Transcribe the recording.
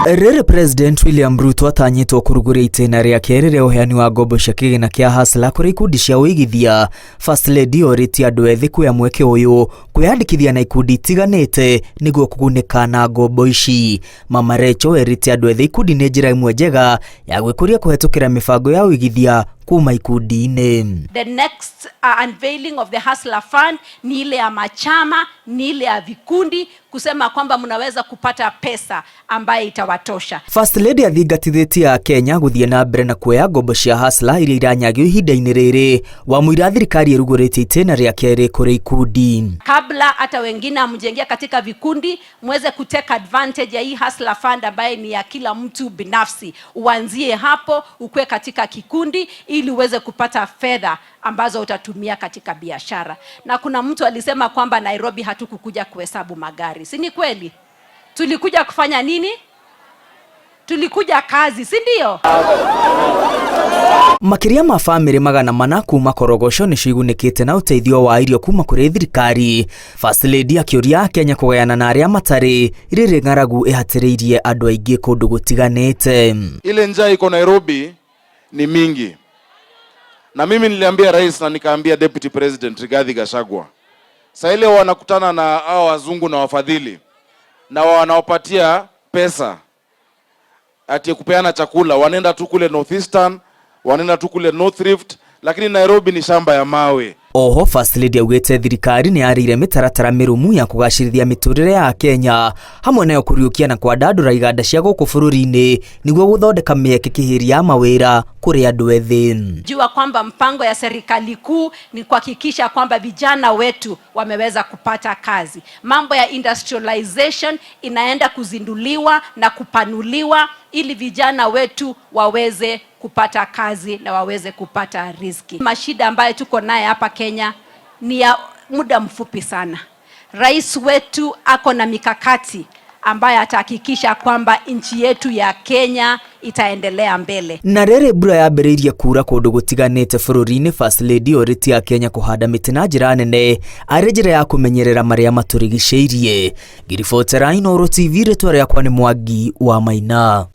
Rĩrĩ President William Ruto atanyĩtwo kũrugũria itĩna rĩa kerĩ rĩa ũheani wa ngombo cia kĩgĩna kĩa Hustler kũrĩ ikundi cia ũigithia, First Lady orĩtie andũ ethĩ kuoya mweke ũyũ kwĩyandĩkithia na ikundi itiganĩte nĩguo kũgunĩka na ngombo ici. Mama Rachel erĩte andũ ethĩ ikundi nĩ njĩra ĩmwe njega ya gwĩkũria kũhetũkĩra mĩbango ya ũigithia kuma ikundi-inĩ. The next unveiling of the Hustler Fund ni ile ya machama, ni ile ya vikundi, kusema kwamba mnaweza kupata pesa ambaye itawatosha. First Lady athingatithĩtie Akenya gũthiĩ na mbere na kuoya ngombo cia Hustler iria iranyagio ihinda-inĩ rĩrĩ wamũira thirikari ĩrugũrĩtie itĩna rĩa kerĩ kũrĩ ikundi. Kabla hata wengine hamjaingia katika vikundi, muweze kutake advantage ya hii Hustler Fund ambaye ni ya kila mtu binafsi. Uanzie hapo, ukue katika kikundi ili uweze kupata fedha ambazo utatumia katika biashara. Na kuna mtu alisema kwamba Nairobi hatukukuja kuhesabu magari, si ni kweli? Tulikuja kufanya nini? Tulikuja kazi, si ndio? Makĩria ma bamĩrĩ 400 kuma Korogocho nĩcio igunĩkĩte na ũteithio wa irio kuma kũrĩ thirikari. First Lady akĩũria Akenya kũgayana na arĩa matarĩ rĩrĩ ng'aragu ĩhatĩrĩirie andũ aingĩ kũndũ gũtiganĩte. Ile njaa iko Nairobi ni mingi, na mimi niliambia rais na nikaambia Deputy President Rigathi Gachagua, saa ile wanakutana na hao wazungu na wafadhili na wanawapatia pesa ati kupeana chakula, wanaenda tu kule Northeastern, wanaenda tu kule North Rift, lakini Nairobi ni shamba ya mawe. Oho First Lady augĩte thirikari nĩ yarĩire mĩtaratara mĩrũmu ya kũgacĩrithia mĩtũrĩre ya Kenya hamwe nayo kũriũkia na kwandandũra iganda cia gũkũ bũrũri-inĩ nĩguo gũthondeka mĩeke kĩhĩri ya mawĩra kũrĩ andũ ethĩ. Jua kwamba mpango ya serikali kuu ni kuhakikisha kwamba vijana wetu wameweza kupata kazi. Mambo ya industrialization inaenda kuzinduliwa na kupanuliwa ili vijana wetu waweze kupata kazi na waweze kupata riziki. Mashida ambayo tuko naye hapa Kenya ni ya muda mfupi sana. Rais wetu ako na mikakati ambayo atahakikisha kwamba nchi yetu ya Kenya itaendelea mbele. Na rĩrĩ mbura yambĩrĩirie kuura kũndũ gũtiganĩte bũrũri-inĩ, First Lady orĩtie Akenya kũhanda mĩtĩ na njĩra nene arĩ njĩra ya kũmenyerera marĩa matũrigicĩirie. Ngiribotera Inooro TV, rĩtwa rĩakwa nĩ Mwangi wa Maina.